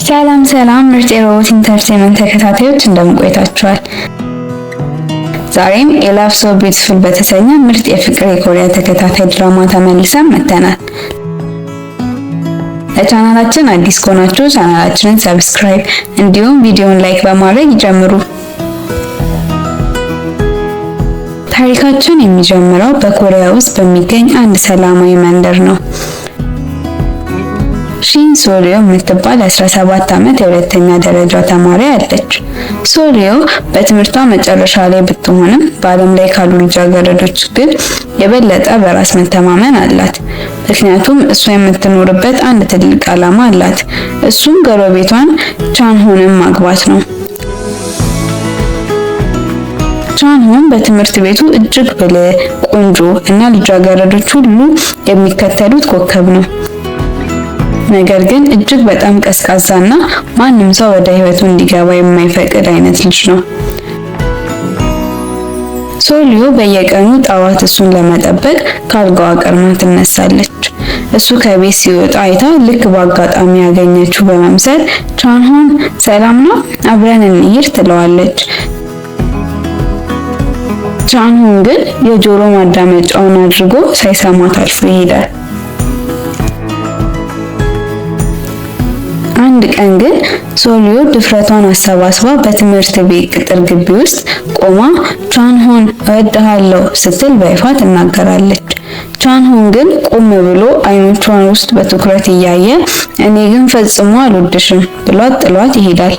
ሰላም ሰላም ምርጥ የሮቦት Entertainment ተከታታዮች፣ እንደምን ቆይታችኋል? ዛሬም A Love So Beautiful በተሰኘ ምርጥ የፍቅር የኮሪያ ተከታታይ ድራማ ተመልሰን መጥተናል። ለቻናላችን አዲስ ከሆናችሁ ቻናላችንን subscribe እንዲሁም ቪዲዮን like በማድረግ ይጀምሩ። ታሪካችን የሚጀምረው በኮሪያ ውስጥ በሚገኝ አንድ ሰላማዊ መንደር ነው። ሺን ሶሊዮ የምትባል 17 ዓመት የሁለተኛ ደረጃ ተማሪ አለች። ሶሊዮ በትምህርቷ መጨረሻ ላይ ብትሆንም በዓለም ላይ ካሉ ልጃገረዶች ግን የበለጠ በራስ መተማመን አላት። ምክንያቱም እሷ የምትኖርበት አንድ ትልቅ ዓላማ አላት። እሱም ጎረቤቷን ቻንሆንን ማግባት ነው። ቻንሆን በትምህርት ቤቱ እጅግ ብልህ፣ ቆንጆ እና ልጃገረዶች ሁሉ የሚከተሉት ኮከብ ነው። ነገር ግን እጅግ በጣም ቀዝቃዛና ማንም ሰው ወደ ህይወቱ እንዲገባ የማይፈቅድ አይነት ልጅ ነው። ሶሊዮ በየቀኑ ጠዋት እሱን ለመጠበቅ ካልጋዋ ቀድማ ትነሳለች። እሱ ከቤት ሲወጣ አይታ ልክ በአጋጣሚ ያገኘችው በመምሰል "ቻንሆን፣ ሰላም ነው? አብረን እንሂድ" ትለዋለች። ቻንሆን ግን የጆሮ ማዳመጫውን አድርጎ ሳይሰማት አልፎ ይሄዳል። አንድ ቀን ግን ሶሊዮ ድፍረቷን አሰባስባ በትምህርት ቤት ቅጥር ግቢ ውስጥ ቆማ "ቻንሆን፣ እወድሃለሁ" ስትል በይፋ ትናገራለች። ቻንሆን ግን ቆም ብሎ አይኖቿን ውስጥ በትኩረት እያየ "እኔ ግን ፈጽሞ አልወድሽም" ብሏት ጥሏት ይሄዳል።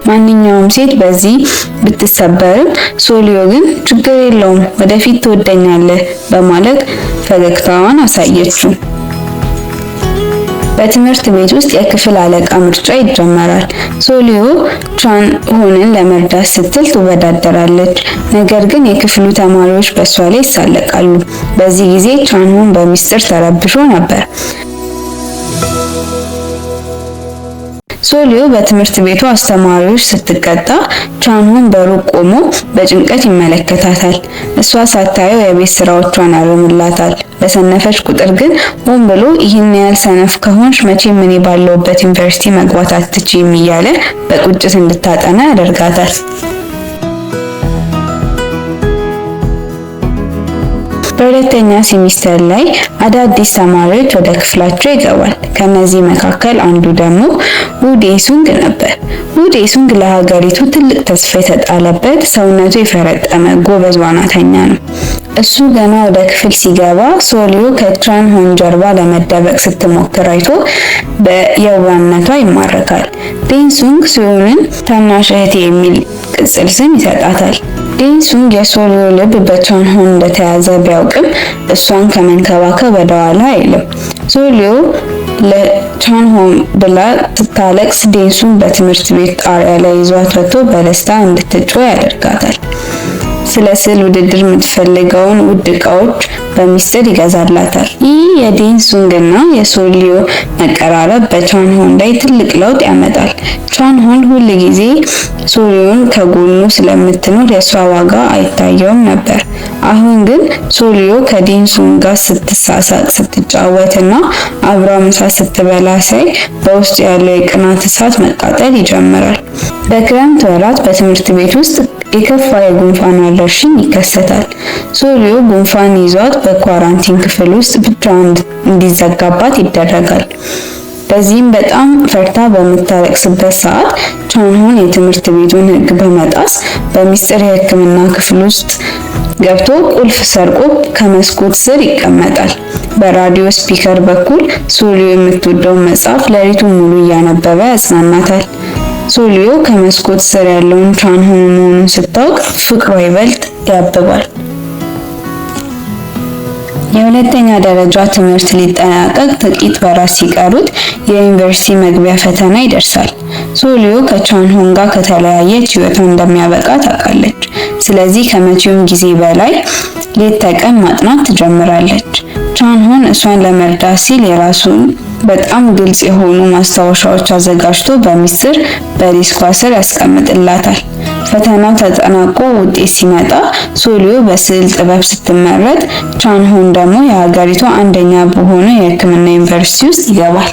ማንኛውም ሴት በዚህ ብትሰበርም ሶሊዮ ግን "ችግር የለውም፣ ወደፊት ትወደኛለህ" በማለት ፈገግታዋን አሳየችው። በትምህርት ቤት ውስጥ የክፍል አለቃ ምርጫ ይጀመራል። ሶሊዮ ቻንሆንን ለመርዳት ስትል ትወዳደራለች። ነገር ግን የክፍሉ ተማሪዎች በእሷ ላይ ይሳለቃሉ። በዚህ ጊዜ ቻንሆን በሚስጥር ተረብሾ ነበር። ሶሊዮ በትምህርት ቤቱ አስተማሪዎች ስትቀጣ ቻንሆን በሩቅ ቆሞ በጭንቀት ይመለከታታል። እሷ ሳታየው የቤት ስራዎቿን ያርምላታል። በሰነፈች ቁጥር ግን ሆን ብሎ "ይህን ያህል ሰነፍ ከሆንሽ መቼም እኔ ባለሁበት ዩኒቨርሲቲ መግባት አትችይም" እያለ በቁጭት እንድታጠና ያደርጋታል። በሁለተኛ ሴሚስተር ላይ አዳዲስ ተማሪዎች ወደ ክፍላቸው ይገባል። ከነዚህ መካከል አንዱ ደግሞ ውዴሱንግ ነበር። ውዴሱንግ ለሀገሪቱ ትልቅ ተስፋ የተጣለበት፣ ሰውነቱ የፈረጠመ ጎበዝ ዋናተኛ ነው። እሱ ገና ወደ ክፍል ሲገባ ሶሊዮ ከቻንሆን ጀርባ ለመደበቅ ስትሞክር አይቶ በየዋህነቷ ይማረካል። ዴንሱንግ ሶዮንን "ታናሽ እህቴ" የሚል ቅጽል ስም ይሰጣታል። ዴንሱንግ የሶሊዮ ልብ በቻንሆን እንደተያዘ ቢያውቅም እሷን ከመንከባከብ ወደኋላ አይልም። ሶሊዮ ለቻንሆን ብላ ስታለቅስ ዴንሱንግ በትምህርት ቤት ጣሪያ ላይ ይዟት ወጥቶ በደስታ እንድትጮህ ያደርጋታል። ስለ ስዕል ውድድር የምትፈልገውን ውድ ዕቃዎች በሚስጥር ይገዛላታል። ይህ የዴንሱንግ እና የሶሊዮ መቀራረብ በቻንሆን ላይ ትልቅ ለውጥ ያመጣል። ቻንሆን ሁል ጊዜ ሶሊዮን ከጎኑ ስለምትኖር የእሷ ዋጋ አይታየውም ነበር። አሁን ግን ሶሊዮ ከዴንሱንግ ጋር ስትሳሳቅ፣ ስትጫወት እና አብራ ምሳ ስትበላ ሳይ በውስጡ ያለው የቅናት እሳት መቃጠል ይጀምራል። በክረምት ወራት በትምህርት ቤት ውስጥ የከፋ የጉንፋን ወረርሽኝ ይከሰታል። ሶሊዮ ጉንፋን ይዟት በ quarantine ክፍል ውስጥ ብቻዋን እንዲዘጋባት ይደረጋል። በዚህም በጣም ፈርታ በምታለቅስበት ሰዓት ቻንሆን የትምህርት ቤቱን ሕግ በመጣስ በሚስጥር የሕክምና ክፍል ውስጥ ገብቶ ቁልፍ ሰርቆ ከመስኮት ስር ይቀመጣል። በራዲዮ speaker በኩል ሶሊዮ የምትወደውን መጽሐፍ ሌሊቱን ሙሉ እያነበበ ያጽናናታል። ሶሊዮ ከመስኮት ስር ያለውን ቻንሆን መሆኑን ስታውቅ ፍቅሯ ይበልጥ ያብባል። የሁለተኛ ደረጃ ትምህርት ሊጠናቀቅ ጥቂት ወራት ሲቀሩት የዩኒቨርሲቲ መግቢያ ፈተና ይደርሳል። ሶሊዮ ከቻንሆን ጋር ከተለያየች ህይወቷ እንደሚያበቃ ታውቃለች። ስለዚህ ከመቼውም ጊዜ በላይ ሌት ተቀን ማጥናት ትጀምራለች። ቻንሆን እሷን ለመርዳት ሲል የራሱን በጣም ግልጽ የሆኑ ማስታወሻዎች አዘጋጅቶ በሚስጥር በዴስኳ ስር ያስቀምጥላታል። ፈተናው ተጠናቆ ውጤት ሲመጣ ሶሊዮ በስዕል ጥበብ ስትመረጥ፣ ቻንሆን ደግሞ የሀገሪቷ አንደኛ በሆነ የሕክምና ዩኒቨርሲቲ ውስጥ ይገባል።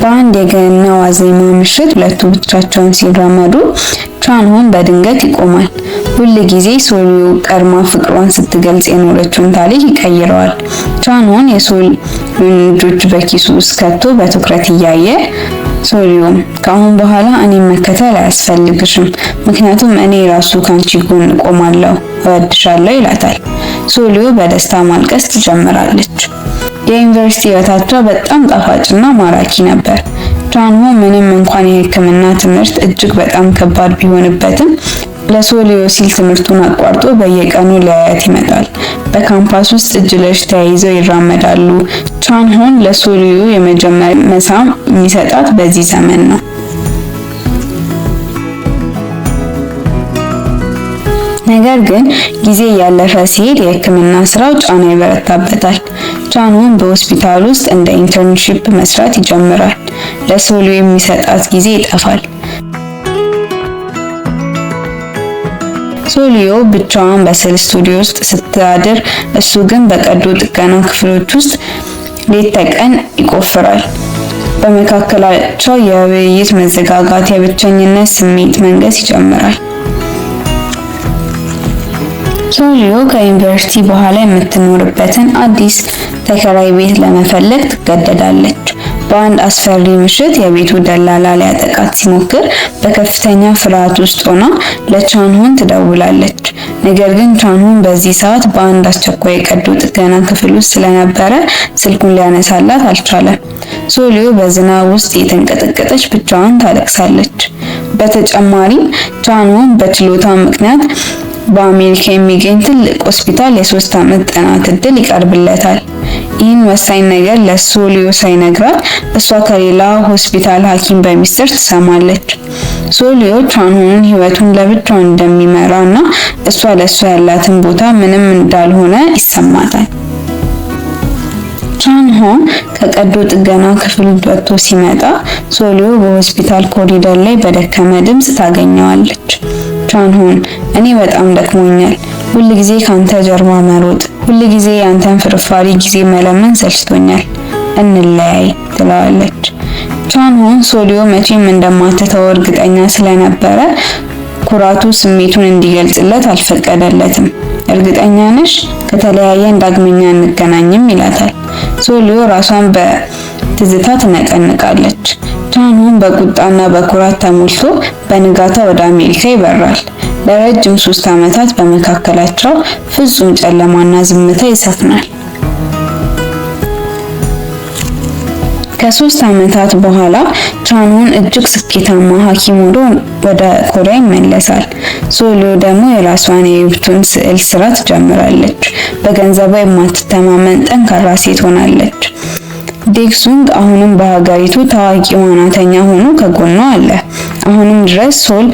በአንድ የገና ዋዜማ ምሽት ሁለቱ ብቻቸውን ሲራመዱ ቻንሆን በድንገት ይቆማል። ሁል ጊዜ ሶሊዮ ቀድማ ፍቅሯን ስትገልጽ የኖረችውን ታሪክ ይቀይረዋል። ቻንሆን የሶሊዮን እጆች በኪሱ ውስጥ ከቶ በትኩረት እያየ፣ ሶሊዮ፣ ከአሁን በኋላ እኔን መከተል አያስፈልግሽም፣ ምክንያቱም እኔ ራሱ ካንቺ ጎን እቆማለሁ፣ እወድሻለሁ ይላታል። ሶሊዮ በደስታ ማልቀስ ትጀምራለች። የዩኒቨርሲቲ ህይወታቸው በጣም ጣፋጭና ማራኪ ነበር። ቻንሆ ምንም እንኳን የሕክምና ትምህርት እጅግ በጣም ከባድ ቢሆንበትም ለሶሊዮ ሲል ትምህርቱን አቋርጦ በየቀኑ ሊያያት ይመጣል። በካምፓስ ውስጥ እጅ ለእጅ ተያይዘው ይራመዳሉ። ቻንሆን ለሶሊዮ የመጀመሪያ መሳም የሚሰጣት በዚህ ዘመን ነው። ነገር ግን ጊዜ እያለፈ ሲሄድ የሕክምና ስራው ጫና ይበረታበታል። ቻንሆን በሆስፒታል ውስጥ እንደ internship መስራት ይጀምራል። ለሶሊዮ የሚሰጣት ጊዜ ይጠፋል። ሶሊዮ ብቻዋን በስዕል ስቱዲዮ ውስጥ ስታድር፣ እሱ ግን በቀዶ ጥገና ክፍሎች ውስጥ ሌት ተቀን ይቆፍራል። በመካከላቸው የውይይት መዘጋጋት፣ የብቸኝነት ስሜት መንገስ ይጀምራል። ሶሊዮ ከዩኒቨርሲቲ በኋላ የምትኖርበትን አዲስ ተከራይ ቤት ለመፈለግ ትገደዳለች። በአንድ አስፈሪ ምሽት የቤቱ ደላላ ሊያጠቃት ሲሞክር በከፍተኛ ፍርሃት ውስጥ ሆና ለቻንሆን ትደውላለች። ነገር ግን ቻንሆን በዚህ ሰዓት በአንድ አስቸኳይ የቀዶ ጥገና ክፍል ውስጥ ስለነበረ ስልኩን ሊያነሳላት አልቻለም። ሶሊዮ በዝናብ ውስጥ እየተንቀጠቀጠች ብቻዋን ታለቅሳለች። በተጨማሪም ቻንሆን በችሎታ ምክንያት በአሜሪካ የሚገኝ ትልቅ ሆስፒታል የ3 ዓመት ጥናት እድል ይቀርብለታል። ይህን ወሳኝ ነገር ለሶሊዮ ሳይነግራት እሷ ከሌላ ሆስፒታል ሐኪም በሚስጥር ትሰማለች። ሶሊዮ ቻንሆንን ህይወቱን ለብቻው እንደሚመራ እና እሷ ለእሱ ያላትን ቦታ ምንም እንዳልሆነ ይሰማታል። ቻንሆን ከቀዶ ጥገና ክፍል ወጥቶ ሲመጣ ሶሊዮ በሆስፒታል ኮሪደር ላይ በደከመ ድምፅ ታገኘዋለች። ቻንሆን፣ እኔ በጣም ደክሞኛል። ሁል ጊዜ ካንተ ጀርባ መሮጥ፣ ሁል ጊዜ ያንተን ፍርፋሪ ጊዜ መለመን ሰልችቶኛል። እንለያይ ትለዋለች። ቻንሆን ሶሊዮ መቼም እንደማትተው እርግጠኛ ስለነበረ ኩራቱ ስሜቱን እንዲገልጽለት አልፈቀደለትም። እርግጠኛ ነሽ? ከተለያየን ዳግመኛ አንገናኝም ይላታል። ሶሊዮ ራሷን በትዝታ ትነቀንቃለች። ቻንሆን በቁጣና በኩራት ተሞልቶ በንጋታ ወደ አሜሪካ ይበራል። ለረጅም 3 ዓመታት በመካከላቸው ፍጹም ጨለማና ዝምታ ይሰፍናል። ከ3 ዓመታት በኋላ ቻንሆን እጅግ ስኬታማ ሐኪም ሆኖ ወደ ኮሪያ ይመለሳል። ሶሊዮ ደግሞ የራሷን የ webtoon ስዕል ስራ ትጀምራለች። በገንዘቧ የማትተማመን ጠንካራ ሴት ሆናለች። ዴክሱንግ አሁንም በሀገሪቱ ታዋቂ ዋናተኛ ሆኖ ከጎኗ አለ። አሁንም ድረስ ሶል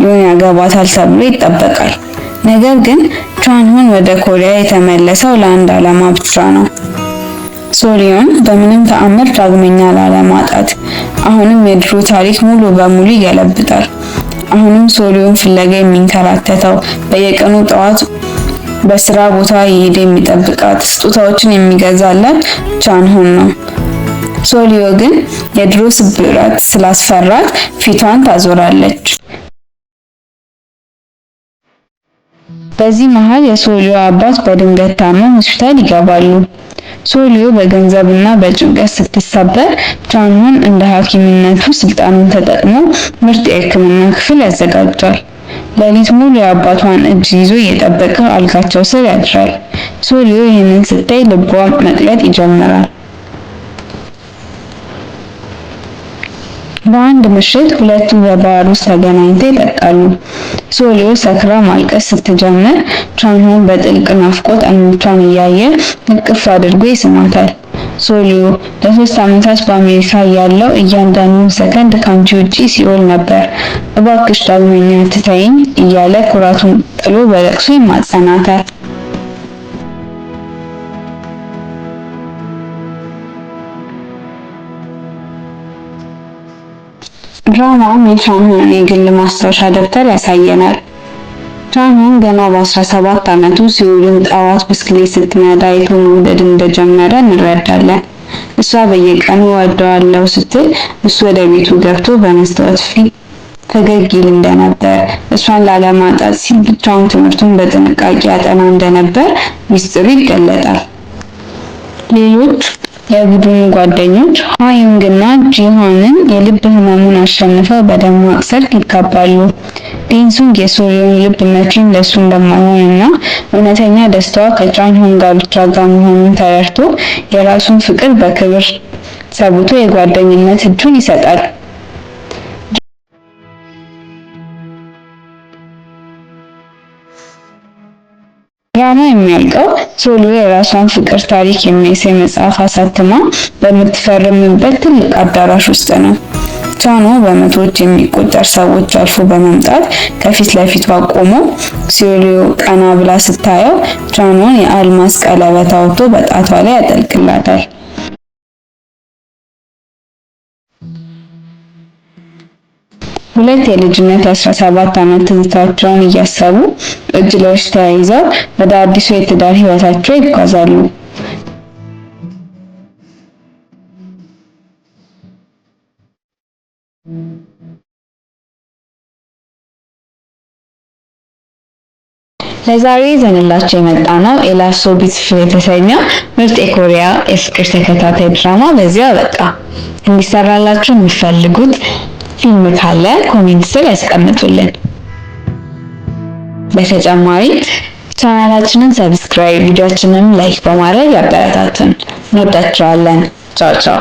ዮን ያገባታል ተብሎ ይጠበቃል። ነገር ግን ቻንሆን ወደ ኮሪያ የተመለሰው ለአንድ ዓላማ ብቻ ነው። ሶሊዮን በምንም ተአምር ዳግመኛ ላለማጣት። አሁንም የድሮ ታሪክ ሙሉ በሙሉ ይገለብጣል። አሁንም ሶሊዮን ፍለጋ የሚንከራተተው፣ በየቀኑ ጠዋት በስራ ቦታ እየሄደ የሚጠብቃት፣ ስጦታዎችን የሚገዛላት ቻንሆን ነው። ሶሊዮ ግን የድሮ ስብራት ስላስፈራት ፊቷን ታዞራለች። በዚህ መሃል የሶሊዮ አባት በድንገት ታመው ሆስፒታል ይገባሉ። ሶሊዮ በገንዘብና በጭንቀት ስትሰበር ቻንሆን እንደ ሐኪምነቱ ስልጣኑን ተጠቅሞ ምርጥ የሕክምና ክፍል ያዘጋጃል። ሌሊት ሙሉ የአባቷን እጅ ይዞ እየጠበቀ አልጋቸው ስር ያድራል። ሶሊዮ ይህንን ስታይ ልቧ መቅለጥ ይጀምራል። በአንድ ምሽት ሁለቱ በባር ውስጥ ተገናኝተው ይጠጣሉ። ሶሊዮ ሰክራ ማልቀስ ስትጀምር ቻንሆን በጥልቅ ናፍቆት አይኖቿን እያየ እቅፍ አድርጎ ይስማታል። ሶሊዮ፣ ለ3 ዓመታት በአሜሪካ እያለሁ እያንዳንዱ ሰከንድ ካንቺ ውጪ ሲኦል ነበር። እባክሽ ዳግመኛ አትተይኝ እያለ ኩራቱን ጥሎ በለቅሶ ይማጸናታል። ድራማውም የቻንሆንን የግል ማስታወሻ ደብተር ያሳየናል። ቻንሆን ገና በ17 ዓመቱ ሲኦልን ጠዋት ብስክሌት ስትነዳ አይቶ መውደድ እንደጀመረ እንረዳለን። እሷ በየቀኑ እወደዋለሁ ስትል እሱ ወደ ቤቱ ገብቶ በመስታወት ፊት ፈገግ ይል እንደነበር፣ እሷን ላለማጣት ሲል ብቻውን ትምህርቱን በጥንቃቄ ያጠና እንደነበር ሚስጥሩ ይገለጣል። ሌሎች የቡድኑ ጓደኞች ሃዩንግ እና ጂሆንን የልብ ህመሙን አሸንፈው በደማቅ ሰርግ ይጋባሉ። ዴንሱንግ የሶሪዮን ልብ መቼም ለሱ እንደማይሆን እና እውነተኛ ደስታዋ ከቻንሆን ጋብቻ ጋር መሆኑን ተረድቶ የራሱን ፍቅር በክብር ሰውቶ የጓደኝነት እጁን ይሰጣል። ድራማ የሚያልቀው ሶሊዮ የራሷን ፍቅር ታሪክ የሚያሳይ መጽሐፍ አሳትማ በምትፈርምበት ትልቅ አዳራሽ ውስጥ ነው። ቻኖ በመቶዎች የሚቆጠር ሰዎች አልፎ በመምጣት ከፊት ለፊቷ ቆሞ ሶሊዮ ቀና ብላ ስታየው ቻኖን የአልማዝ ቀለበት አውጥቶ በጣቷ ላይ ያጠልቅላታል። ሁለት የልጅነት 17 ዓመት ትዝታቸውን እያሰቡ እጅ ለእጅ ተያይዘው ወደ አዲሱ የትዳር ህይወታቸው ይጓዛሉ። ለዛሬ ይዘንላችሁ የመጣነው A Love So Beautiful የተሰኘው ምርጥ የኮሪያ የፍቅር ተከታታይ ድራማ በዚሁ አበቃ። እንዲሰራላችሁ የሚፈልጉት ፊልም ካለ comment ስር ያስቀምጡልን። በተጨማሪ ቻናላችንን subscribe፣ ቪዲዮአችንን like በማድረግ ያበረታቱን። እንወዳችኋለን። ቻው ቻው።